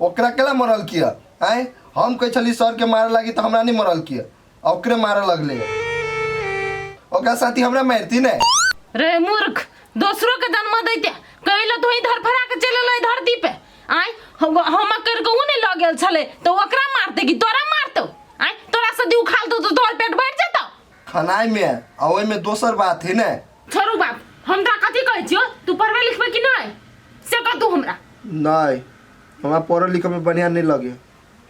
ओकरा केला मरल किया आँय? हम कहै छली सर के मारे लागी तऽ हमरा नहीं मरल किया, आ ओकरे मारे लगले। ओकरा साथी हमरा मारती ने। रे मूर्ख, दोसरो के जन्म दैते कैला तो ही धरफड़ा के चल एलै धरती पे। आय हम कर के उ नहीं लग गेल छले तो ओकरा मारते कि तोरा मारतो? आय तोरा से दी उखाल दो तो तोहर पेट भर जेतो। खनाई में आ ओहि में दोसर बात है ने। छोड़ू बात, हम तोरा कथी कहै छियो, तू पढ़बे लिखबे कि नहीं से कह तू हमरा। नहीं, हमरा पढ़े लिखे में बढ़िया नहीं लगे,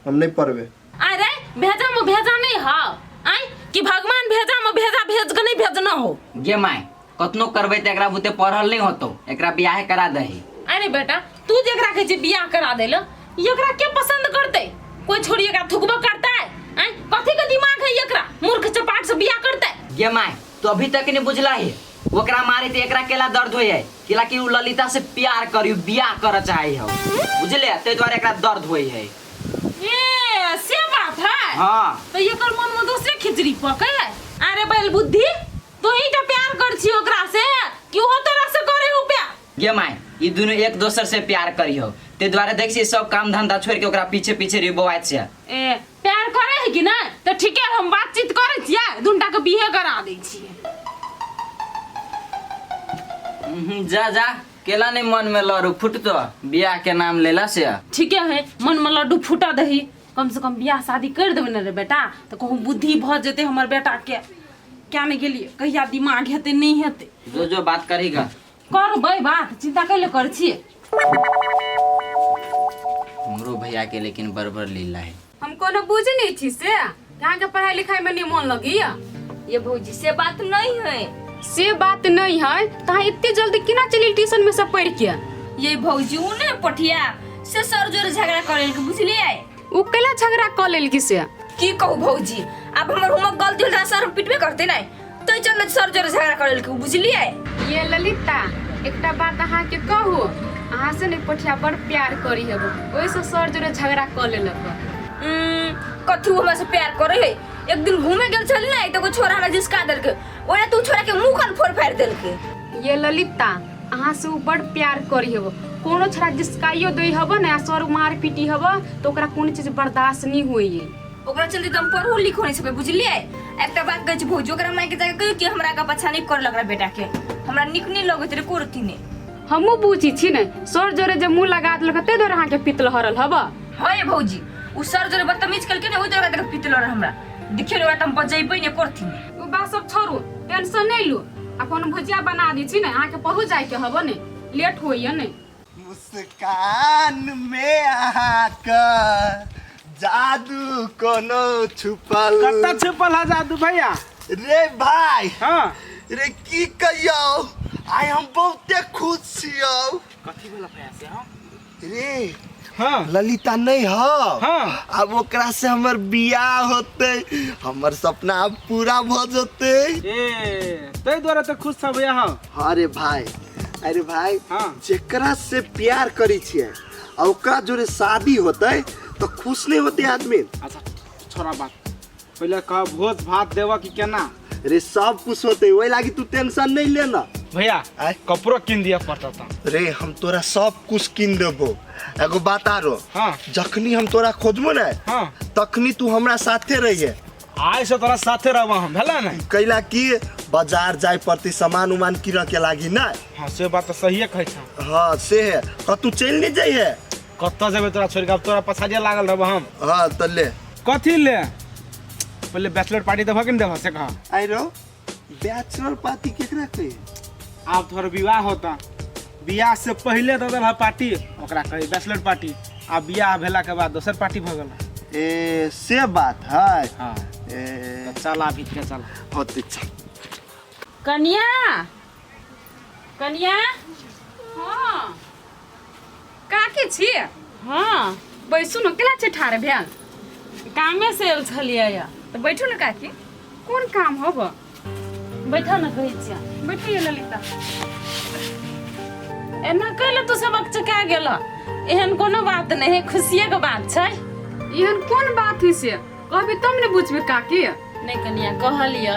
हम नहीं पढ़बे। अरे भेजा में भेजा नहीं हो आय कि भगवान भेजा में भेजा भेज के नहीं भेजना हो। गे माय, कतनो करबै तऽ एकरा बुते पढ़ल नहीं होतो, एकरा बियाहे करा दही। अरे बेटा, तू जेकरा कहै छी बियाह करा देला, एकरा के पसंद करते? कोई छोड़ी एकरा थुकबो करता है? आय कथी के दिमाग है एकरा, मूर्ख चपाट से बियाह करते? गे माय, तू अभी तक नहीं बुझला है, ओकरा मारे ते एकरा केला दर्द होय है, केला कि उ ललिता से प्यार करी बियाह कर चाहे हो, बुझले? ते द्वारे एकरा दर्द होय है। ए से बात है। हाँ। तो एकर मन में दूसरे खिचड़ी पके है। अरे बैल बुद्धि, तू ही तो प्यार कर छी ओकरा से कि वो तोरा से करे हो प्यार? गे माय, ई दोनों एक दोसर से प्यार करी हो, ते द्वारे देख छी सब काम धंधा छोड़ के ओकरा पीछे पीछे रिबोआत छै। ए प्यार करे है कि ना तो ठीक है, हम बातचीत करे छियै, दुनटा के बिहे करा दै छियै। जा जा, केला नहीं मन में लड्डू फुटतो बियाह के नाम लेला से। ठीक है, मन में लड्डू फूटा दही, कम से कम बियाह शादी कर देबै ने रे बेटा, तो कहूँ बुद्धि भ जेतै हमर बेटा के। क्या नहीं गेलिए कहिया दिमाग हेतै नहीं हेतै। जो जो बात करीगा करबै बात, चिंता कैले कर छियै। हमरो भैया के लेकिन बड़बड़ लीला है। हम कोनो बुझ नहीं छी से अहाँ के पढ़ाई लिखाई में नहीं मन लगैया। ये भौजी से बात नहीं है। से बात नहीं है तो अहाँ इतने जल्दी केना चली ट्यूशन में सब पढ़ के? ये भौजी उ ने पठिया से सर जोरे झगड़ा कर लेलकै, बुझलियै? उ केला झगड़ा कर लेलकै से? की कहू भौजी, आब हमर होमवर्क गलती होल सर पिटबे करते नहीं, तो चल सर जोरे झगड़ा कर लेलकै, बुझलियै? ये ललिता, एकटा बात अहाँ के कहू, अहाँ से ने पठिया बड़ प्यार करी हेबो, ओहि से सर जोरे झगड़ा कर लेलक। कथी उ हमरा से प्यार करे है? एक दिन घूमे गेल छल ने तो छोरा हमरा जिसका देलकै, ओना तू छोरा के मुंह कान फोड़ फाड़ देलकै। ये ललिता, अहाँ से उ बड़ प्यार करी हेबो, कोनो छोरा जिसकाइयो दै हेबो ने आ सर मार पीटी हेबो तो ओकरा कोनो चीज बर्दाश्त नहीं होई है। ओकरा चलते तो हम पढ़ो लिखो नहीं सकबै, बुझलियै? एकटा बात कहै छी भौजी, ओकरा माय के जाके कहियो कि हमरा का पछा नहीं कर लगरा बेटा के, हमरा नीक नहीं लगैत रे कोरती ने। हमहूँ बुझी छी ने, सर जोरे जे मुंह लगा देलक ते दुआरे अहाँके पितल हरल हब। हाँ ये भौजी, उ सर जोरे बदतमीज केलकै ने, ओहि दुआरे देख पितल हरल हमरा। देखियो ने, ओकरा तऽ हम बजेबै ने करथिन। उ बात सब छोड़ू, टेंशन नहीं लू, अपन भुजिया बना दै छी ने, अहाँके पढ़ू जाइके हब ने, लेट होइए ने। मुस्कान में अहाँके जादू कोनो छुपल। कतऽ छुपल है जादू भैया? रे भाई। हाँ। रे की कहियौ, आइ हम बहुते खुश छियौ। कथी भेल भैया से? हाँ रे। हाँ। ललिता नहीं हो। हाँ। अब ओकरा से हमर बियाह होते, हमर सपना अब पूरा भ जते। ए तै दुआरे तऽ खुश छ भैया? हाँ। अरे भाई, अरे भाई। हाँ। जेकरा से प्यार करी छियै आ ओकरा जोरे शादी होते तो खुश नहीं होते आदमी। अच्छा छोड़ा बात, पहले कह भोज भात देबऽ कि केना? रे सब कुछ होते, वही लागी तू टेंशन नहीं लेना। भैया। आय। कपड़ो किन दिया पड़ता था। रे हम तोरा सब कुछ किन देबो, एगो बात आरो। हाँ। जखनी हम तोरा खोजबो ने, हाँ। तखनी तू हमरा साथे रहिए। आइ से तोरा साथे रहबो हम, भेला ने? कैला कि बाजार जाय पड़ती सामान उमान किन के लागी ना। हाँ से बात तो सहिए कहै छ। हाँ से है, कतू चलि नहीं जाइए। कतऽ जेबै तोरा छोड़ि के, अब तोरा पछाड़िए लागल रहबो हम। हाँ तो ले। कथी ले? पहले बैचलर पार्टी देबह कि नहीं देबह से कह। आई रो बैचलर पार्टी केकरा कहे? आब तोहर विवाह होता, बियाह से पहले दऽ देलह पार्टी, ओकरा कही बैचलर पार्टी, आ बियाह भेला के बाद दोसर पार्टी भऽ गेल। ए से बात है। हाँ। ए तऽ चल आब भीतर चल। होते चल। कनिया, कनिया। हाँ काकी छी? हाँ। बैसू ने, केना छै ठाढ़ भेल? कामे से आयल छलियै या। तऽ बैठू ने काकी। कोन काम होब? बैठो ने, कहै छियै। बैठिए ललिता। एना कैले तू सब अकचका गेल? एहन कोनो बात नहीं है, खुशिये के बात छै। एहन कोन बात है से कहबी तब ने बुझबे काकी। नहीं कनिया, कहलिय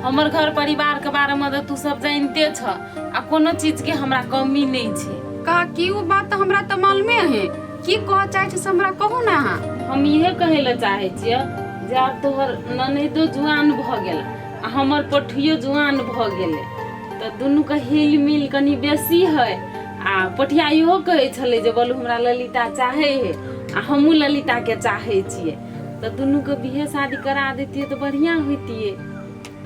हमर घर परिवार के बारे में तऽ तू सब जानिते छ, आ कोनो चीज के हमरा कमी नहीं छै। काकी उ बात तऽ हमरा तऽ मालूमे है। की कहऽ चाहै छी से हमरा कहू ने अहाँ। हम इहे कहै लए चाहै छियै जे आब तोहर ननैदो जुआन भऽ गेल आ हमर पठियो जुआन भऽ गेलै, तऽ दुनूके हिल मिल कनि बेसी है। आ पठिया इहो कहै छलै जे बोलू हमरा ललिता चाहै है आ हमहूँ ललिताके चाहै छियै, तऽ दुनूके बिहे शादी करा दैतियै तऽ बढ़िआँ होइतियै।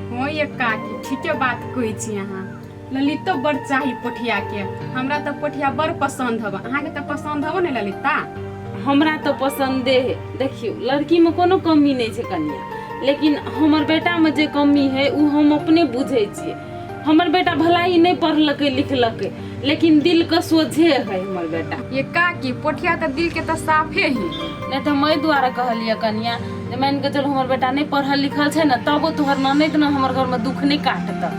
हँ ये काकी, ठीके बात कहै छी अहाँ। ललितो बड़ चाही पोठिया के। हमरा तऽ पोठिया बड़ पसन्द हब, अहाँके तऽ पसन्द हब ने ललिता? हमरा तऽ पसन्दे है। देखियौ, लड़कीमे कोनो कमी नहि छै कनिया, लेकिन हमर बेटामे जे कमी है ओ हम अपने बुझै छियै। हमर बेटा भलाई नहि पढ़लकै लिखलकै, लेकिन दिलके सोझे है हमर बेटा। ये काकी, पोठिया तऽ दिल के तऽ साफे ही। नहि तऽ हम एहि दुआरे कहलियै कनिया जे मानि कऽ चलू हमर बेटा नहि पढ़ल लिखल छै ने, तबो तोहर ननैद ने हमर घरमे दुःख नहि काटतऽ।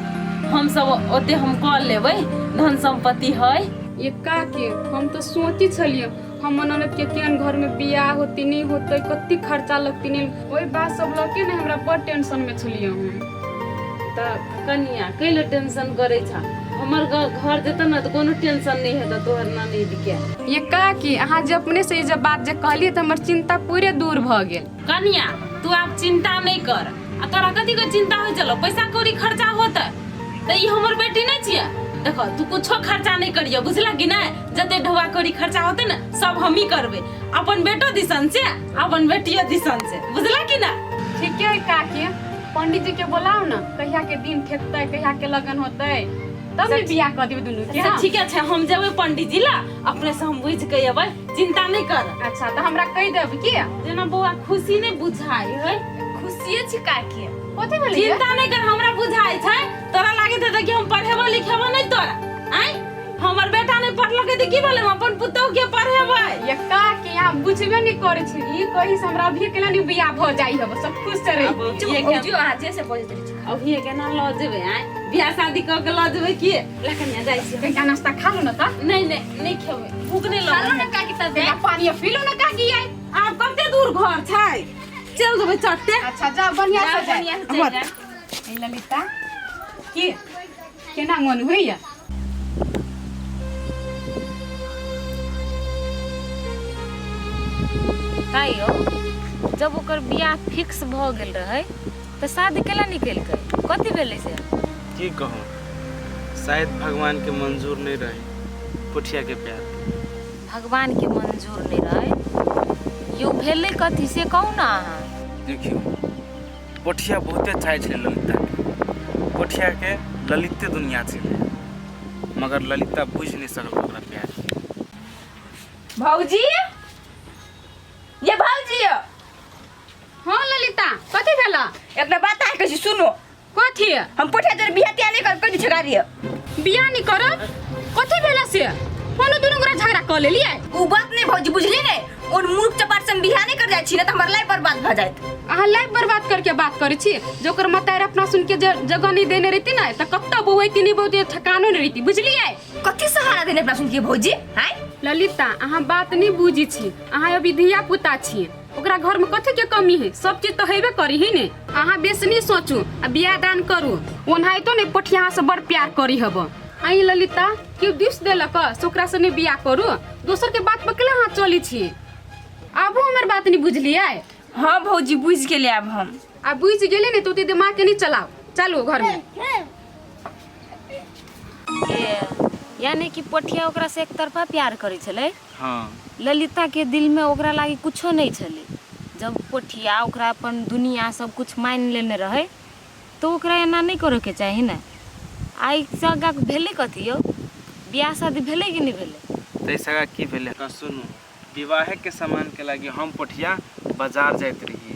हमसब ओते हम कऽ लेबै, धन सम्पत्ति है। ये काकी, हम तऽ सोचै छलियै हमर ननद के केहन घर में बियाह होती नहीं होते, कते खर्चा लगती नहीं, ओहि बात सब लऽ के ने हमरा बड़ टेंशन में छलियै हम। तऽ कनिया कैले टेंशन करै छ? हमर घर जेतऽ ने तऽ कोनो टेंशन नहि हेतऽ तोहर ननैद के। ये काकी, अहाँ जे अपने से ई जे बात जे कहलियै तऽ हमर चिंता पूरे दूर भऽ गेल। कनिया, तू आब चिंता नहि कर। आ तोरा कथी के चिंता होइ छलो? पैसा कौड़ी खर्चा होतै तऽ ई हमर बेटी नहि छियै? देखो, तू कुछो खर्चा नहि करियो, बुझला कि नहि? जते ढोआ कौड़ी खर्चा होतै ने सब हमही करबै, अपन बेटो दिसन से अपन बेटियो दिसन से, बुझला कि नहि? ठीके है काकी, पंडित जी के बोलाउ ने, कहिया के दिन ठेकतै, कहिया के लगन होतै, तब ने बियाह कऽ देबै दुनू के। अच्छा हाँ? ठीके छै, हम जेबै पंडित जी ला, अपने से हम बुझि के अबै, चिंता नहि कर। अच्छा, तऽ हमरा कहि देब की। जेना बौआ खुशी नहि बुझाइ है। खुशिये छी काकी। कथी भेलै ये? चिंता नहि कर, हमरा बुझाइ छै। तोरा लागैत हेतै कि हम पढ़ेबो लिखेबो नहि तोरा। आँय, हमर बेटा नहि पढ़लकै तऽ की भेलै? हम अपन पुतोहु के पढ़ेबै। ये काकी, अहाँ बुझबे नहि करै छी। ई कही से हमरा अभी केना नहि बियाह भऽ जाइ हब, सब खुश से रही। अब चुप अभिये भौजी, अहाँ जे से बजैत रहै छी। अभिये केना लऽ जेबै? आँय, बियाह शादी कऽ के लऽ जेबै की? ले कनिया, जाइ छी। कनिका नाश्ता खा लू ने तऽ। नहि नहि, नहि खेबै, भूख नहि खालो लगै। ने काकी तब। कनिका पानी पी लू ने काकी आइ। आब कते दूर घर छै, चल देबै चट्टे। अच्छा जाओ, बढ़िया से जाए। बढ़िया से चलि जाए। ए ललिता, की केना मन होइया? कहियो जब ओकर बियाह फिक्स भऽ गेल रहै तऽ शादी केला नहि केलकै? कथी भेलै से? की कहूँ, शायद भगवान के मंजूर नहीं रहे पोठिया के प्यार। भगवान के मंजूर नहि रहै यौ, भेलै कथी से कहू ने अहाँ। देखियौ, पोठिया बहुते चाहै छलै ललिताके, पोठियाके ललिते दुनिया छलै, मगर ललिता बुझि नहि सकल ओकरा प्यार। भौजी, ये भौजी। हाँ ललिता, कथी भेला? एकटा बात अहाँ कहै छी, सुनू। कथी? हम पोठिया जर बियाह तियाह नहीं कर कहि छगारी। बियाह नहीं करब? कथी भेला से? कोनो दुनू गोरा झगड़ा कऽ लेलियै? उ बात नहीं भौजी, बुझली ने, उन मूर्ख चपाट से हम बियाह नहीं कर जाइ छी ने तऽ हमर लाइफ बर्बाद भऽ जायत। अहाँ लाइफ बर्बाद करके बात करै छी? जे ओकर मतारि अपना सुन के जगह नहीं देने रहती ने तऽ कतऽ बौऐती नहीं बौती, ठकानो नहीं रहती, बुझलियै? कथी सहारा देने अपना सुन के भौजी? हाय ललिता, अहाँ बात नहीं बुझी छी। अहाँ अभी धिया पुता छी, ओकरा घर में कथी के कमी है? सब चीज तो हेबे करी ही ने। अहाँ बेसी नहीं सोचू आ बियाह दान करू। ओनाहितो ने पोठिया अहाँ से बड़ प्यार करी हब। आई ललिता, केओ दिस देलक से ओकरा से नहीं बियाह करू? दोसर के बात पर केला अहाँ चली छी? आबो हमर बात नहीं बुझलियै? हाँ भौजी, बुझि गेलियै आब हम। आ बुझि गेली ने तऽ ओते दिमाग के नहीं चलाउ, चलू घर में। ए, यानी कि पोठिया ओकरा से एक तरफा प्यार करै छलै? हाँ। ललिता के दिल में ओकरा लागी कुछो नहीं छलै। जब पोठिया ओकरा अपन दुनिया सब कुछ मानि लेने रहै तऽ ओकरा एना नहि करऽके चाही ने। आइ से आगाँ भेलै कथी यौ? बियाह शादी भेलै कि नहि भेलै? ताहिसँ आगाँ की भेलै तऽ सुनू। विवाहेके सामानके लागि हम पोठिया बाजार जाइत रहियै।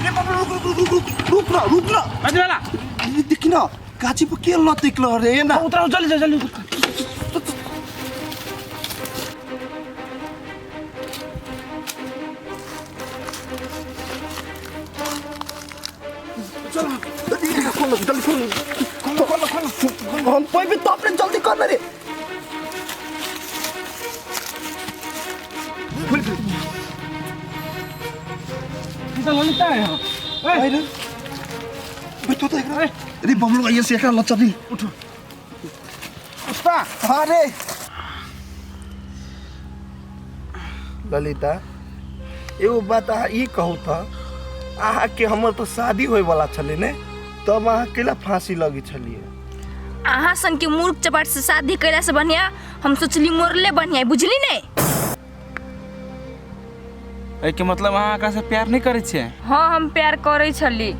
रे बाप रे, रुक रुक रुक रुक रुक ना, रुक ना। कथी भेला? अरे देखी ना, गाछी पर के लतिकल रे ना। उतरा, जल्दी जल्दी उतर। चल खोल, जल्दी खोल, खोल खोल खोल। हम पैबे तो अपने, जल्दी कर रे। खोल खोल। ई तऽ ललिता है। हाँ। अरे बैठो तो एकरा। अरे बबलू, ये से एकरा लचरी। उठो। पुष्पा। अरे ललिता, एगो बात अहाँ ई कहू तऽ, अहाँके हमर तऽ शादी होइवला छलै ने, तब अहाँ केला फांसी लगी छलियै? अहाँ सन के मूर्ख चपाट से शादी कैला से बढ़िया हम सोचली मोरले बढ़िया, बुझली ने? एहिके मतलब अहाँ एकरा से प्यार नहीं करै छियै? हाँ, हम प्यार करै छली।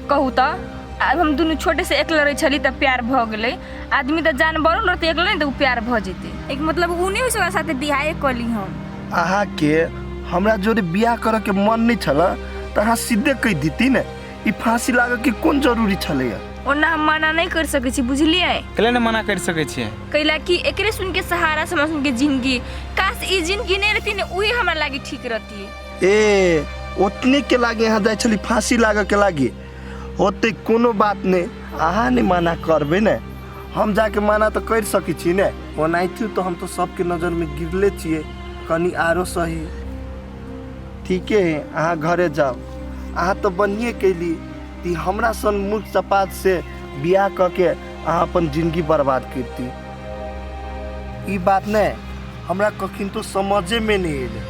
कहू तऽ, आब हम दुनू छोटे से एकले रहै छली तऽ प्यार भऽ गेलै। आदमी तऽ जानवरो रहतै एकले ने तऽ उ प्यार भऽ जेतै। एक मतलब उ नहि होइ छै, ओकरा साथे बियाहे कऽ ली हम। अहाँके हमरा जोरे बियाह करऽके मन नहि छलए तऽ अहाँ सीधे कहि दिती ने, ई फांसी लागऽके कोन जरूरी छलैया? ओना हम मना नहि करि सकै छी, बुझलियै? कैला नहि मना करि सकै छियै? कैला कि एकरे सुन के सहारा से हमरा सुन के जिंदगी, काश ई जिंदगी नहीं रहती ने, वही हमरा लागी ठीक रहती। ए ओतने के लागे अहाँ जाइ छली फांसी लागऽ के लागी? होते कोनो बात नहि, अहाँ नहि मना करबै ने, हम जाके मना तऽ करि सकै छी ने। ओनाहितो तऽ हम तऽ सबके नजरमे गिरले छियै, कनि आरो सही। ठीके है, अहाँ घरे जाउ। अहाँ तऽ बढ़िए कैली कि हमरा सन मूर्ख चपात से बियाह कऽ के अहाँ अपन जिंदगी बर्बाद करती। ई बात नहि हमरा कखन तो समझेमे नहि एलै।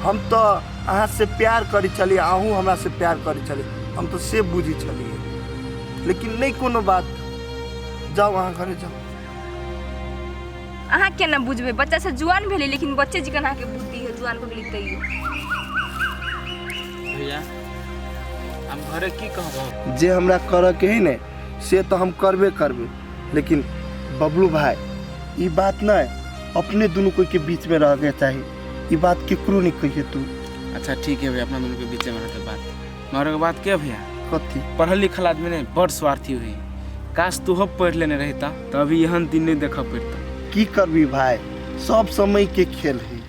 हम तऽ अहाँ से प्यार करै छलियै, अहूँ हमरा से प्यार करै छलियै, हम तऽ से बुझै छलियै। लेकिन नहि कोनो बात, जाउ अहाँ घरे जाउ। अहाँ केना बुझबै, बच्चा से जुआन भेलै लेकिन बच्चे जकाँ अहाँके बुद्धि है, जुआन भऽ गेलै तैयो। भैया, हम घरे की कहबो? जे हमरा करऽ के है ने से तऽ हम करबे करबै, लेकिन बबलू भाई ई बात नहि अपने दुनू कोई के बीच में रह के चाही, ई बात केकरो नहीं कहिए तू। अच्छा ठीक है भैया, अपना दोनों के बीच में रहते बात। मगर एगो बात के भैया? कथी? पढ़ल लिखल आदमी नहीं बड़ स्वार्थी हुई, काश तू हो पढ़ लेने रहता तो अभी एहन दिन नहीं देखा पड़ता। की करबी भाई, सब समय के खेल है।